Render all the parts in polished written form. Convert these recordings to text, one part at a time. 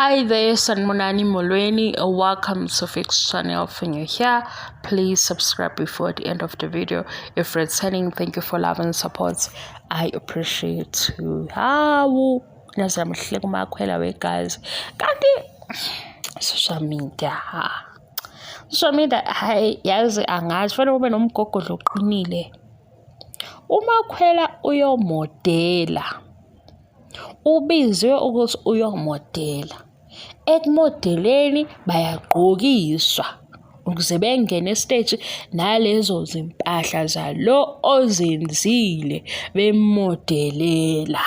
Hi there, Sanibonani Molweni. Welcome to Fix Channel. If you're here, please subscribe before the end of the video. If returning, thank you for love and support. I appreciate you. Hawu, nazamuhle kumakhwela wegazi. Kanti social media ha. Social media hayi yazi angazi fanele ube nomgogodlo oqinile. Umakhwela uyomodela. Ubizwe ukuthi uyomodela. Ekumodeleni bayagqokiswa ukuze bengene esiteji nalezo zimpahla zalo ozenzile bemodelela.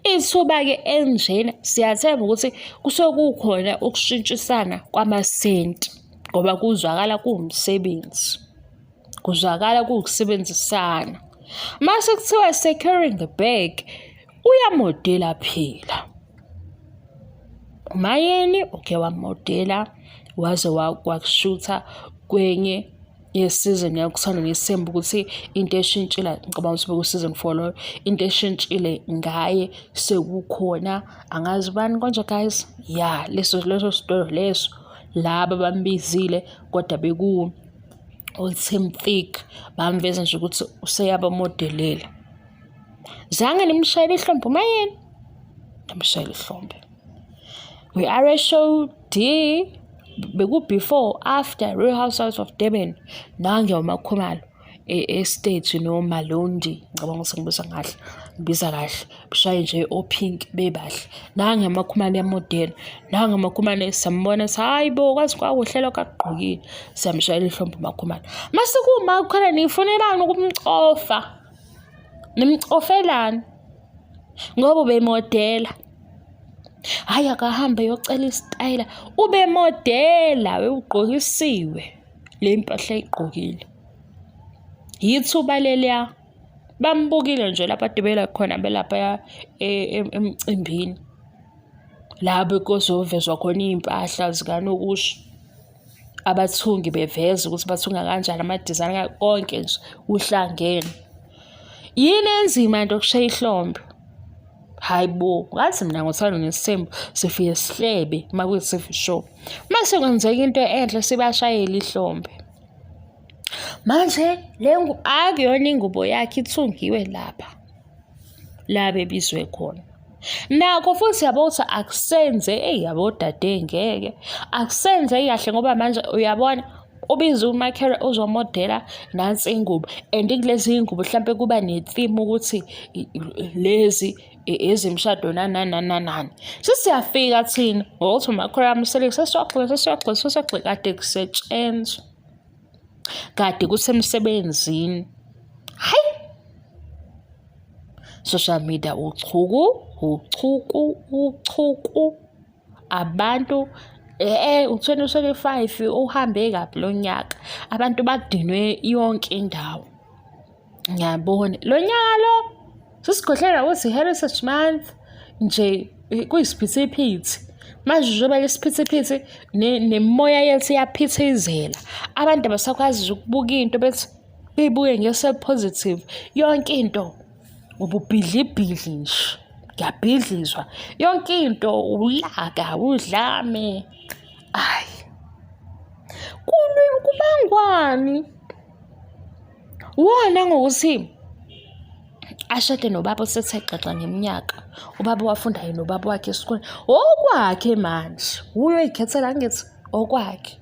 Ithuba-ke enjena siyathemba ukuthi kusuke kukhona ukushintshisana kwamasenti ngoba kuzwakala kuwumsebenzi. Kuzwakala kuwukusebenzisana. Mase kuthiwa securing the bag, uyamodela phela. UMayeni uke wamodela waze wakushutha kwenye yesizini yakuthanda ngesembu ukuthi into eshintshile ngicabanga ukuthi beku-season 4 loyo into eshintshile ngaye sekukhona angazi bani konje guys ya leso leso sitolo leso laba bambizile kodwa beku oTim Thick bamveza nje ukuthi useyabamodelela. Zange nimshayele ihlombe uMayeni, namshayela ihlombe. We-RSOD beku-before after Real Housewives of Durban nange uMakhumalo estage noMalondi ngicabanga ukuthi ngibiza kahle ngibiza kahle Bashaye nje o-pink bebahle. Nangu amakhumane yamodela, nangu amakhumane siyambona sithi hhayi bo kwaze kwakuhle lokhu akugqokile. Siyamshayela ihlombe uMakhumalo. Mase kuwuMakhumalo nifunelani ukumcofa? Nimcofelani? Ngoba ubemodela. Hhayi akahambe eyocela isitayela. Ubemodela ugqokisiwe le mpahla ayigqokile. Yithuba leliya. Bambukile nje lapho adibela khona belaphaya emcimbini la bekuzovezwa khona iy'mpahla zikanokusho. Abathungi beveza ukuthi bathunga kanjani ama-design konke nje kuhlangene. Yini enzima nto ukushaya ihlombe? Hhayi bo, ngathi mina ngothando nesithembu sifike sihlebe uma kuyi-T_V show. Mase kwenzeka into enhle sibashayele ihlombe. Manje le akuyona ingubo yakhe ithungiwe lapha la bebizwe khona. Nakho futhi yabo ukuthi akusenze eyi yabo dade ngeke akusenze kahle ngoba manje uyabona ubiza umakhele uzomodela nansi ingubo and kulezi iy'ngubo hlampe kuba ne-theme ukuthi lezi ezemshado nani nani nani nani nani. Sesiyafika thina ngokuthi umakhwela amsele sesiyoxoxa sesiyoxoxa sesiyoxoxa kade kusetshenzwa. Kade kusemsebenzini. Hayi! Social media uchuku, uchuku, uchuku. Abantu u-2025 uhambe kabi lo nyaka. Abantu badinwe yonke indawo. Ngiyabona. Lo nyaka lo sesikhohlelwa ukuthi i-Heritage Month nje kuyisiphithiphithi. Manje njengoba lesiphithiphithi nemimoya yethu iyaphithizela. Abantu abasakwazi nje ukubuka into bethi beyibuke ngeso eli-positive. Yonke into ububhidlibhidli nje. Kuyabhidlizwa. Yonke into ulaka, udlame. Ayi. Kubangwani? Wona ngokuthi ashade nobaba osethe xaxa ngeminyaka. Ubaba wafunda yena nobaba wakhe esikoleni. Okwakhe manje, wuye oyikhethela angithi okwakhe.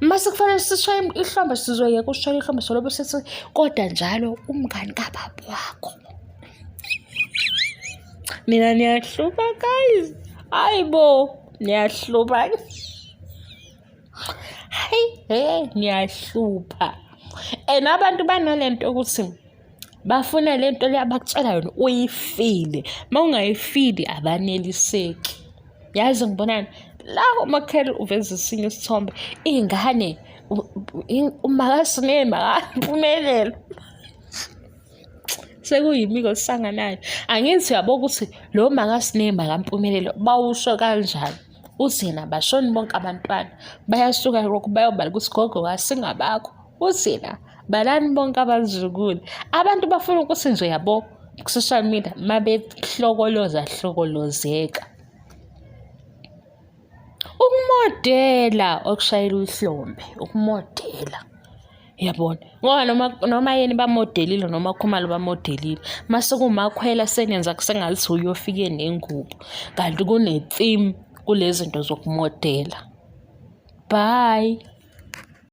Mase kufanele sishaye ihlombe sizoyeka ukushaya ihlombe solobe sithi kodwa njalo umngani kababa wakho. Nina niyahlupha guys. Hayi bo, niyahlupha. Hayi, he niyahlupha. And abantu banalento ukuthi bafuna le nto le abakutshela yona uyifile. Uma ungayifili abaneliseki. Yazi ngibonani la umakheli uveza esinye isithombe iy'ngane umakasine makampumelelo sekuyimiko osanganayo angithi uyabo ukuthi lo makasine makampumelelo bawusho kanjani uthi yena bashoni bonke abantwana bayasuka lokhu bayobala ukuthi gogo kasingabakho uthi yena balani bonke abazukulu abantu bafuna ukuthi nje yabo ku-social media mabehlokoloza hlokolozeka. Ukumodela okushayela ihlombe, ukumodela. Yabona? Ngoba noma noma yena bamodelile noma Khumalo bamodelile. Mase kumakhwela senenza kusengathi uyofike nengubo. Kanti kune-theme kule zinto zokumodela. Bye.